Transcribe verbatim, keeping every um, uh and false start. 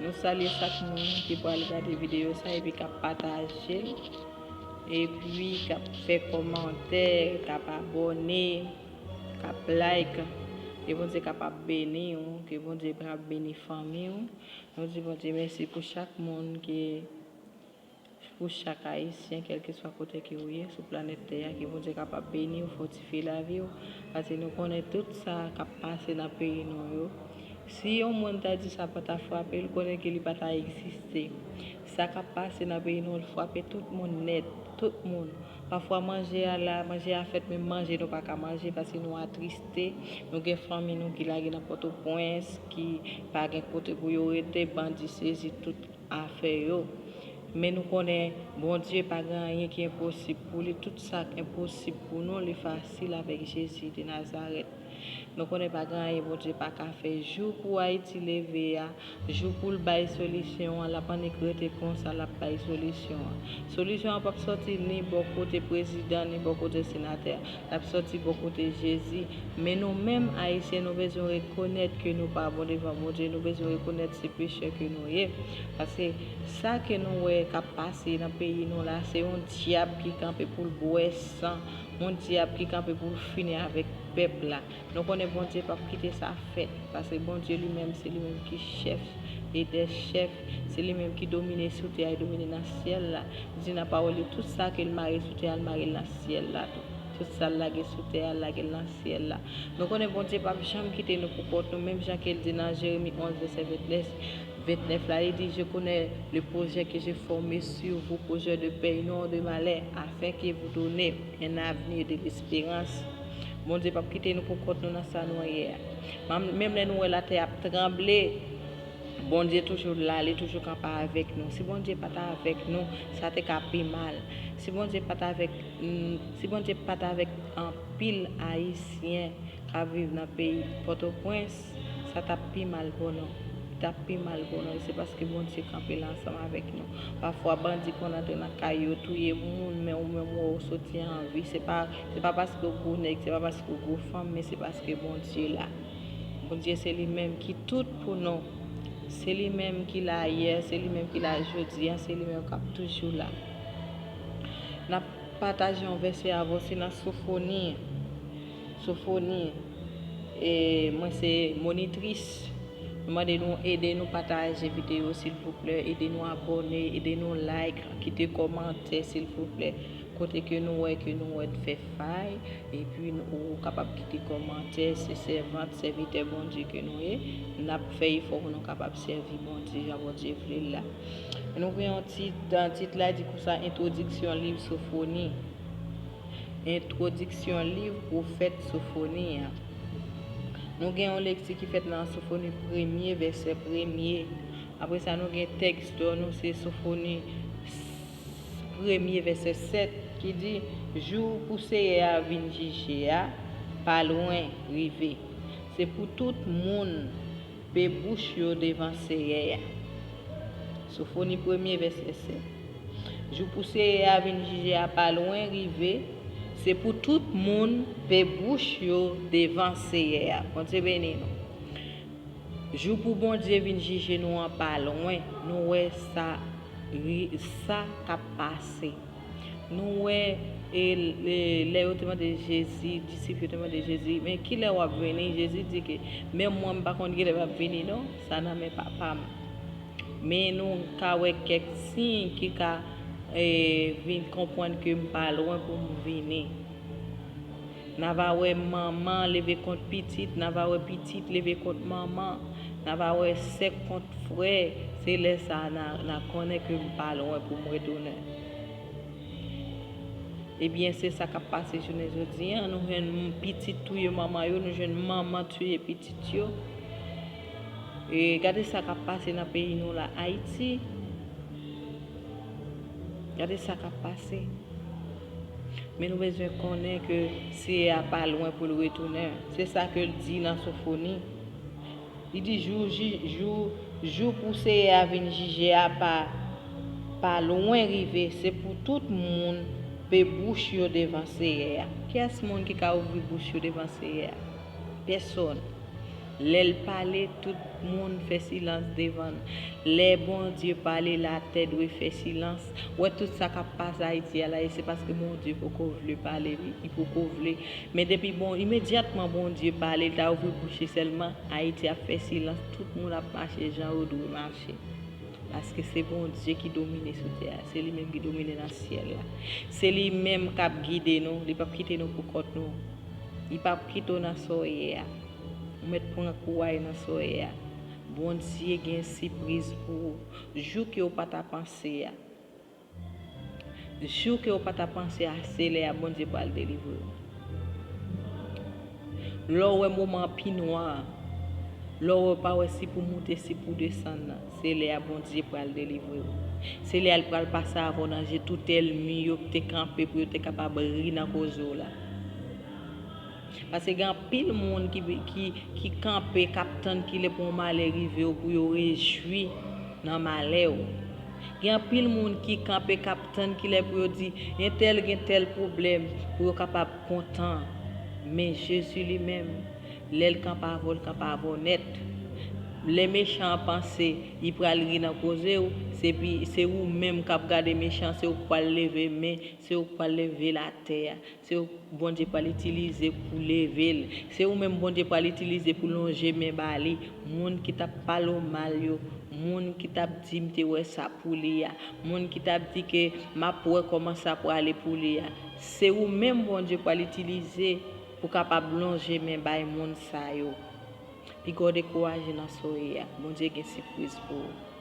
Nou salye chak moun ki pral gade videyo sa epi k ap pataje l, epi k ap fè kòmantè, k ap abòne, k ap like. Ke Bondye kapab beni w, ke Bondye kapab beni fanmi w. Nou di Bondye mèsi pou chak moun ki pou chak Ayisyen, kèlkeswa kote ke w ye sou planèt tè a, ke Bondye kapab beni w, fòtifye lavi w, paske nou konnen tout sa k ap pase nan peyi nou yo. Si yon moun ta di sa pa ta frape l, konnen ke li pa ta egziste. Sa k ap pase nan peyi nou, l frape tout moun nèt, tout moun. Pafwa manje a la, manje a fèt, men manje nou pa ka manje paske nou atriste, nou gen fanmi nou ki lage nan Pòtoprens, ki pa gen kote pou yo rete, bandi sezi tout afè yo. Men nou konnen Bondye pa gen anyen ki enposib pou li. Tout sa k enposib pou nou, li fasil avèk Jezi de Nazarèt. Nou konnen pa gen anyen Bondye pa ka fè. Jou pou Ayiti leve a, jou pou l bay solisyon an, l ap annik rete konsa, l ap bay solisyon an. Solisyon an p ap sòti ni bò kote prezidan, ni bò kote senatè. L ap sòti bò kote Jezi. Men nou menm, Ayisyen, nou bezwen rekonèt ke nou pa bon devan Bondye. Nou bezwen rekonèt se pechè ke nou ye. Paske sa ke nou wè k ap pase nan peyi nou la, se yon dyab ki kanpe pou l bwè san, yon dyab ki kanpe pou l fini avèk pèp la. Nou konnen Bondye p ap kite sa fèt, paske Bondye li menm, se li menm ki chèf e dè chèf, se li menm ki domine sou tè a, e domine nan syèl la. Li di nan pawòl li, tout sa ke l mare sou tè a, l mare l nan syèl la tou. Tout sa l lage sou tè a, l lage l nan syèl la. Nou konnen Bondye p ap janm kite nou pou kont nou, menm jan ke l di nan Jeremi onz, vèsè vennèf, vennèf la, li di, Je connais le projet que j'ai formé sur vous, projet de paix et non de malheur, afin que vous donner un avenir de l'espérance. Bondye p ap kite nou pou kont nou nan sa nou ye a. Menm lè nou wè latè ap tranble, Bondye toujou la, li toujou kanpe avèk nou. Si Bondye pa t avèk nou, sa te ka pi mal. Si Bondye pa t avèk, mm, si Bondye pa t avèk anpil Ayisyen k ap viv nan peyi Pòtoprens, sa t ap pi mal pou nou. Li t ap pi mal pou nou. E se paske Bondye kanpe la ansanm avèk nou. Pafwa, bandi konn antre nan kay yo, touye moun, men ou menm ou wè ou soti an vi. Se pa, se pa paske w gwo nèg, se pa paske w gwo fanm, men se paske Bondye la. Bondye se li menm ki tout pou nou. Se li menm ki la yè, se li menm ki la jodi a, se li menm k ap toujou la. N ap pataje yon vèsè avè w, se nan Sofoni. Sofoni, e mwen se monitris. Nou mande nou ede nou pataje videyo, silvouplè. Ede nou abòne, ede nou like, kite kòmantè, silvouplè. Kote ke nou wè ke nou wè n fè fay, epi n- ou kapab kite kòmantè, se sèvant, sèvitè Bondye ke nou ye, n ap fè efò pou nou kapab sèvi Bondye jan Bondye vle l la. Nou gen yon tit, dan tit la di konsa, entwodiksyon liv Sofoni. Entwodiksyon liv pwofèt Sofoni an. Nou gen yon lekti ki fèt nan Sofoni premye, vèsè premye. Apre sa, nou gen tèks dò nou, se Sofoni premye, vèsè sèt, ki di, Jou pou Seyè a vin jije a pa lwen rive. Se pou tout moun pe bouch yo devan Seyè a. Sofoni premye, vèsè sèt. Jou pou Seyè a vin jije a pa lwen rive, se pou tout moun pe bouch yo devan Seyè a. Bondye beni nou. Jou pou Bondye vin jije nou an pa lwen, nou wè sa, ri- sa k ap pase. Nou wè, e, e, lè yo te mande Jezi, disip yo te mande Jezi, "Men kilè w ap vini?" Jezi di ke, "Menm mwen, m pa konn kilè m ap vini, non. Sa nan men Papa m." Men nou ka wè kèk siy ki ka, e, vin konprann ke m pa lwen pou m vini. N a va wè manman leve kont pitit, n a va wè pitit leve kont manman, n a va wè sè kont frè. Se lè sa a n a, n a konnen ke m pa lwen pou m retounen. Ebyen, se sa k ap pase jounen jodi a. Nou jwenn pitit touye manman yo, nou jwenn manman touye pitit yo. E gade sa k ap pase nan peyi nou la, Ayiti. Gade sa k ap pase. Men nou bezwen konnen ke Seyè a pa lwen pou l retounen. Se sa ke l di nan Sofoni. Li di, "Jou, ji- jou, jou pou Seyè a vin jije a pa, pa lwen rive. Se pou tout moun pe bouch yo devan Seyè a." Kiyès moun ki ka ouvri bouch yo devan Seyè a? Pèsòn. Lè l pale, tout moun fè silans devan l. Lè Bondye pale, latè dwe fè silans. Ou wè tout sa k ap pase Ayiti a la, e se paske Bondye poko vle pale, li, li poko vle. Men depi bon, imedyatman Bondye pale, l ta ouvri bouch li sèlman, Ayiti ap fè silans, tout moun ap mache jan yo dwe mache. Paske se Bondye ki domine sou tè a, se li menm ki domine nan syèl la. Se li menm k ap gide nou, li p ap kite nou pou kont nou. Li p ap kite w nan sa w ye a. Ou mèt pran kouray nan sa w ye a. Bondye gen sipriz pou ou. Jou ke w pa ta panse a. Jou ke w pa ta panse a, se lè a Bondye pral delivre w. Lè w wè moman an pi nwa, lè w wè w pa wè si pou moute, si pou desann nan, se lè a Bondye pral delivre w. Se lè a l pral pase avè w nan je tout ènmi yo ki te kanpe pou yo te kapab ri nan koze w la. Paske gen anpil moun ki, ki, ki kanpe, k ap tann kilè pou yon malè rive yo, pou yo rejwi nan malè w. Gen anpil moun ki kanpe, k ap tann kilè pou yo di, entèl gen tèl pwoblèm, pou yo kapab kontan. Men Jezi li menm, lè l kanpe avè w, l kanpe avè w nèt. Lè mechan an panse li pral ri nan koze w, se pi, se ou menm k ap gade mechan, se ou k pral leve men, se ou k pral leve latè a. Se ou Bondye pral itilize pou leve l. Se ou menm Bondye pral itilize pou lonje men ba li. Moun ki t ap pale w mal yo, moun ki t ap di m te wè sa pou li a, moun ki t ap di ke m ap wè kòman sa prale pou li a. Se ou menm Bondye pral itilize pou kapab lonje men bay moun sa yo. Piga w dekouraje nan sa w ye a. Bondye gen sipriz pou ou.